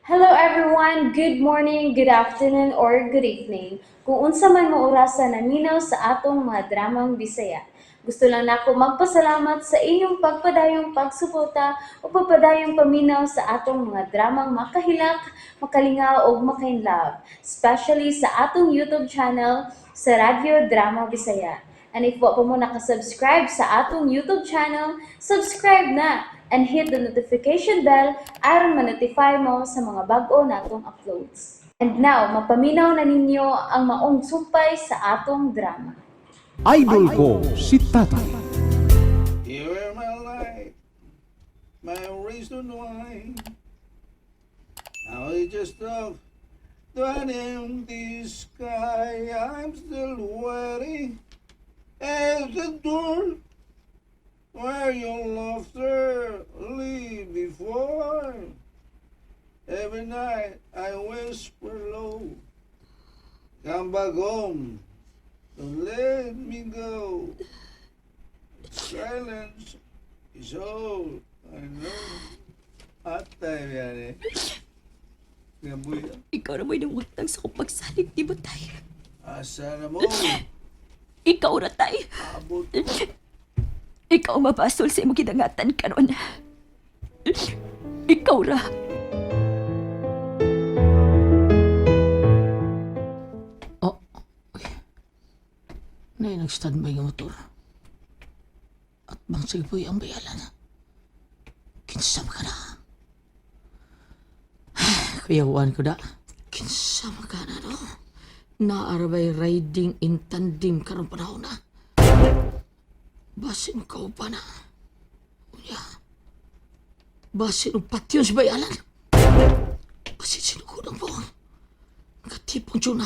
Hello everyone! Good morning, good afternoon, or good evening. Kung unsa man mo orasa naminaw sa atong mga dramang Bisaya. Gusto lang nako magpasalamat sa inyong pagpadayong pagsuporta o pagpadayong paminaw sa atong mga dramang makahilak, makalingaw ug makainlove, especially sa atong YouTube channel sa Radyo Drama Bisaya. And if wa pa mo nakasubscribe sa atong YouTube channel, subscribe na and hit the notification bell aron ma-notify mo sa mga bag-o natong uploads. And now, mapaminaw na ninyo ang maong sumpay sa atong drama. Idol ko si Tatay. You were my light, my reason why. Now I just look to an empty sky. I'm still waiting at the door where your laughter lived before. Every night I whisper low, "Come back home, don't let me go." Silence is all I know. Atay yan eh. Nga buya. Ikaw ra mo'y nangutang sa akong pagsalig, di ba, tay? Asa na mo? Ikaw ra, tay. Abot. Ikaw ang mabasol sa imong gidangatan karon. Ikaw ra. Oh, uy. Nay, nag-standby nga motor. At bang sige ang bayalan. Kinsa ka na? Kuya Juan ko da. Kinsa ka na, no? Naarabay riding in tandem karon panahon na. Basin ka pa na. Unya. Basin og patyon si bayalan. Basin sinugod ang buong. Katipong tuna.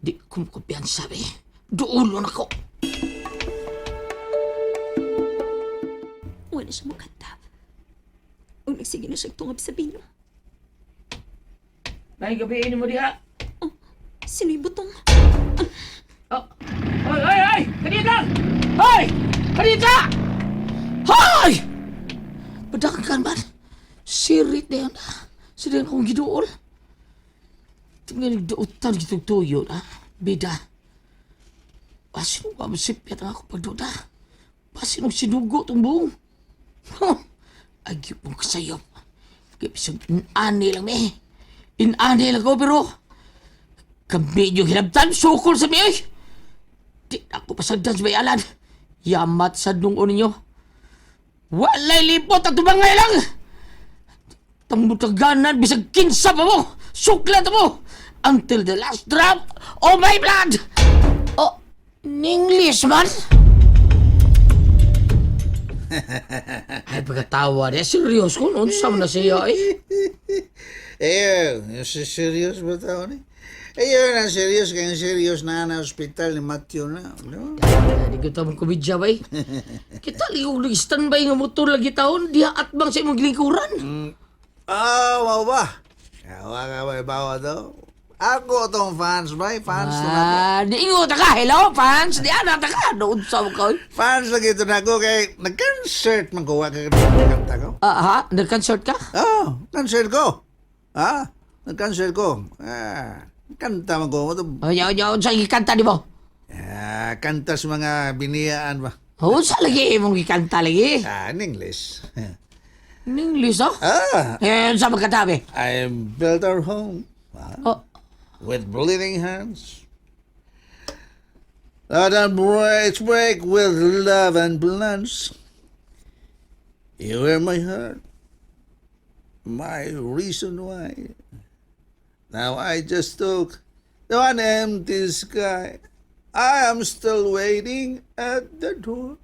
Di ko makumpiyansa, be. Duulon ako. Wala siya mukanta. Ug nagsige na siyang tungab sa bino. Nay, gabiin mo diha. Sino'y butong? Oh. Hoy, hoy, hoy! Kanita! Hoy! Kanita! Hoy! Padangkan man. Sirit na yun. Sirit akong giduol. Tingnan nagduotan gitong tuyo na. Bida. Basin mo masipyat ang ako pagduda. Basin mo sinugo tong buong. Huh. Ay, mong kasayop. Kaya bisag inani lang me. Inani lang ko pero kami yung hinabtan, sukol sa mi, oy! Di ako pasagdan sa bayalan. Yamat sa nungon ninyo. Walay lipot at tumangay lang! Tambutaganan, bisag kinsa pa mo! Suklat mo! Until the last drop of my blood! Oh, English man! Ay, pagkatawa niya. Serious ko. Noon, sa na siya eh. Eh, yung serious ba tao ni? Eh, yun ang serious. Kaya serious na na ospital ni Matthew na. No? Di ko tamang komedya ba eh. Kita lagi kong nag-standby nga motor lagi taon. Diha at bang sa imong gilingkuran. Ah, wow ba? Kawa ka ba, bawa daw? Ako tong fans ba? Fans to na ako. Ah, di ingo ta ka. Hello, fans. Di ana ta ka. Doon sa ko. Fans lagi ito na ako kay nag-concert man ko. Wa ka kanta ko. Ah, ha? Nag-concert ka? Oh, concert ko. Ah, nag-concert ko. Ah, kanta man ko. Oh, yaw, yaw, sa gikanta di mo? Ah, kanta sa mga biniyaan ba? Oh, sa lagi imong gikanta lagi. Ah, in English. In English, oh? Ah, Eh, sa magkatabi. I built our home ah, Oh, with bleeding hands. Let our breaks break with love and plans. You were my heart, my reason why. Now I just took to an empty sky. I am still waiting at the door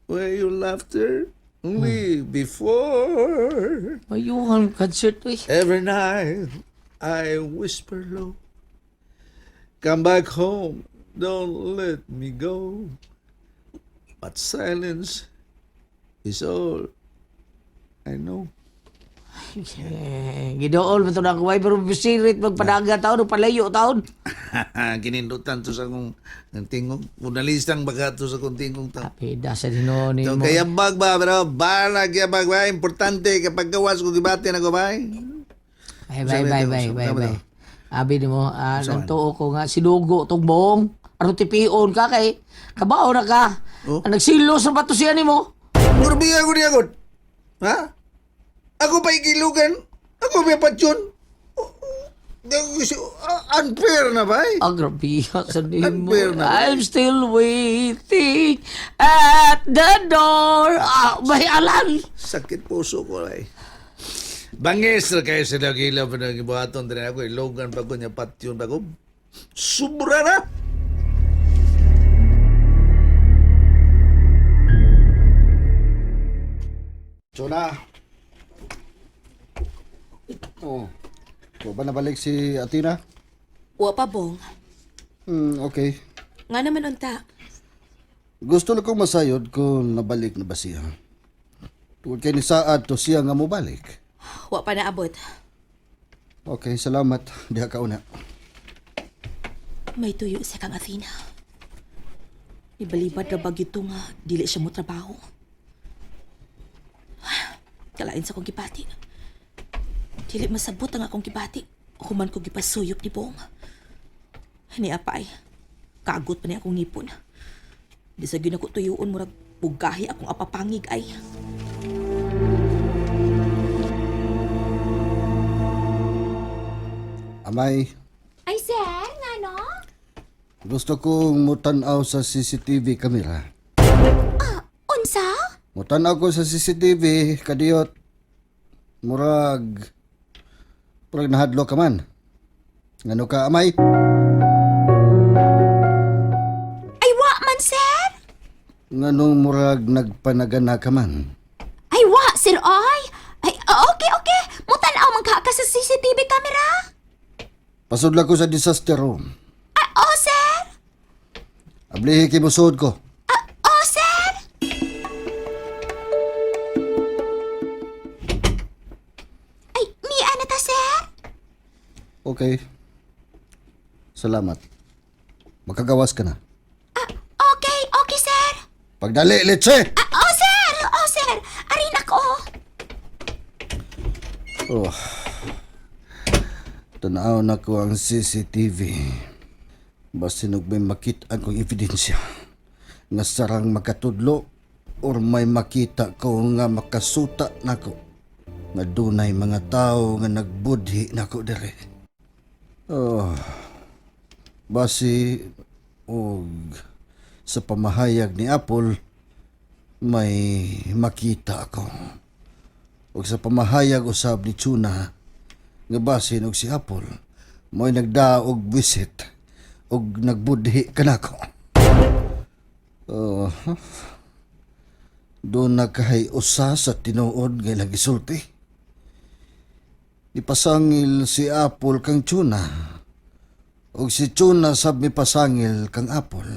where your laughter lived before. Mayuhan concert, eh. Every night I whisper low, "Come back home, don't let me go." But silence is all I know. Eh, gidool ba ito na ako, pero sirit magpadaga taon, o palayo taon. Kinindutan to sa akong tingog. Unalistang baka to sa akong tingog ta. Apida sa dinoni So, mo. kaya bag ba, pero balag ya bag ba, importante kapag gawas ko gibati na ko ba. Bye, bye, bye, bye, bye, Sama bye. Abi nimo, nagtuo ko nga, sinugo tong buong. Aron tipion ka kay, kabao na ka. Oh. Ang nagsilos na ba to siya nimo? Murbi ako niya ko. Ha? Ako pa ikilugan? Ako pa patsyon? Unfair na ba eh? Ang grabe sa nimo. Unfair na ba? I'm still waiting at the door. Ah, may alan. Sakit puso ko ay. Bangis na kayo sa nagila pa nang ibuhaton din ako. Ilogan pa ko niya patyon pa ko. Sobra na! Chona. Oh. Wa ba nabalik si Athena? Wa pa, Bong. Okay. Nga naman unta. Gusto lang kong masayod kung nabalik na ba siya. Tungod kay ni Saad to siya nga mobalik. Wa pa naabot. Okay, salamat. Diha ka una. May tuyo sa kang Athena. Ibalibad ra ba gyud to nga dili siya mo trabaho. Kalain sa akong gibati. Dili masabot ang akong gibati. Human ko gipasuyop ni Bong. Ni apay. Kagot pa ni akong ngipon. Di sa gyud ako tuyuon murag bugahi akong apapangig ay. Amay, Ay, sir, ngano? gusto kong mutanaw sa CCTV camera. Unsa? Mutanaw ko sa CCTV, kadiyot. Murag, murag nahadlo ka man. Ngano ka, amay? Ay wa man sir. Nganong murag nagpanagana ka man? Ay wa sir ay. Ay okay okay. Mutan-aw man ka sa CCTV camera. Pasudla ko sa disaster room. Ay, oh sir. Ablihi kay musod ko. Ah, oh sir. Ay niya na ta sir. Okay. Salamat. Makagawas ka na. Ah, okay, okay sir. Pagdali, litse! Ah, oh sir, oh sir. Arin ako. Oh. Tanaw na ko ang CCTV. Basin og may makita kong ebidensya nga sarang makatudlo or may makita ko nga makasuta nako nga dunay mga tao nga nagbudhi nako dere. Oh. Basi og sa pamahayag ni Apple may makita ako. Og sa pamahayag usab ni Chuna nga basin og si Apple mo'y nagdaog visit og nagbudhi kanako. Oh, doon na kahay usa sa tinuod nga ilang gisulti. Ipasangil si Apple kang Chuna og si Chuna sab mipasangil kang Apple.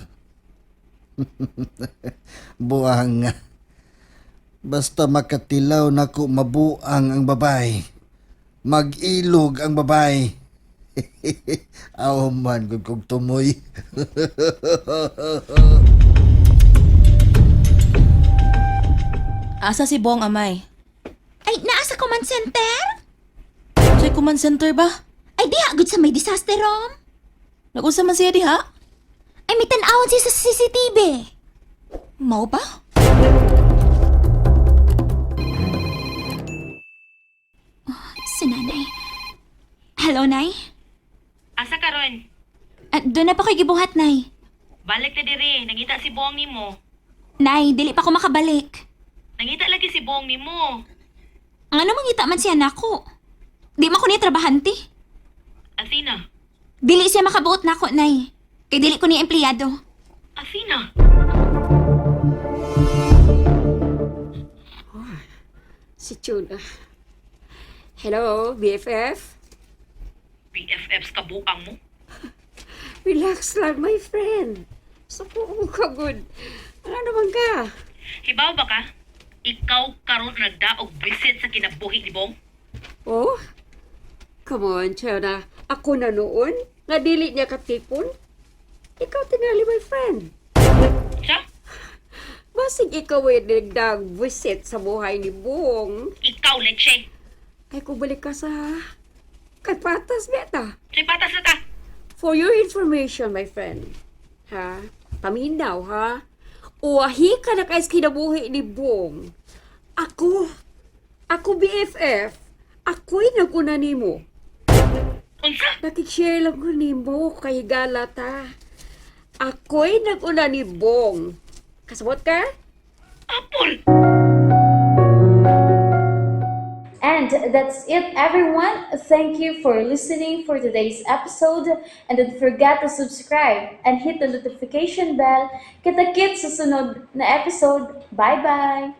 Buang. Basta makatilaw nako mabuang ang babay. Mag-ilog ang babay. Aw man gud kog tumoy. Asa si Bong amay? Ay naa sa command center? Sa command center ba? Ay diha gud sa may disaster room. Nag-unsa man siya diha? Ay may tan-awon siya sa CCTV. Mao ba? Si nanay. Hello, Nay. Asa karon? Ah, doon na pa ko'y gibuhat, Nay. Balik na diri, nangita si Bong nimo. Nay, dili pa ko makabalik. Nangita lagi si Bong nimo. Ang ano mangita man siya nako. Di man ko niya trabahante. Athena. Dili siya makabuot nako, Nay. Kay dili ko niya empleyado. Athena. Si Chuna. Hello, BFF? BFFs ka bukang mo. Relax lang, my friend. Sa ko ka, good. Ano naman ka? Hibaw ba ka? Ikaw karon nagdaog visit sa kinabuhi ni Bong? Oh? Come on, Chona. Ako na noon, nga dili niya katipon. Ikaw tingali, my friend. Sa? Basig ikaw ay nagdag visit sa buhay ni Bong. Ikaw, leche. Kay kubalik ka sa... Kay patas, beta. Say patas na ta. For your information, my friend. Ha? Paminaw, ha? Uwahi ka na kay kinabuhi ni Bong. Ako, ako BFF, ako'y naguna nimo. Unsa? Nakikishare lang ko nimo kay higala ta. Ako'y naguna ni Bong. Kasabot ka? Apol! And that's it, everyone. Thank you for listening for today's episode. And don't forget to subscribe and hit the notification bell. Kita-kits sa sunod na episode. Bye-bye!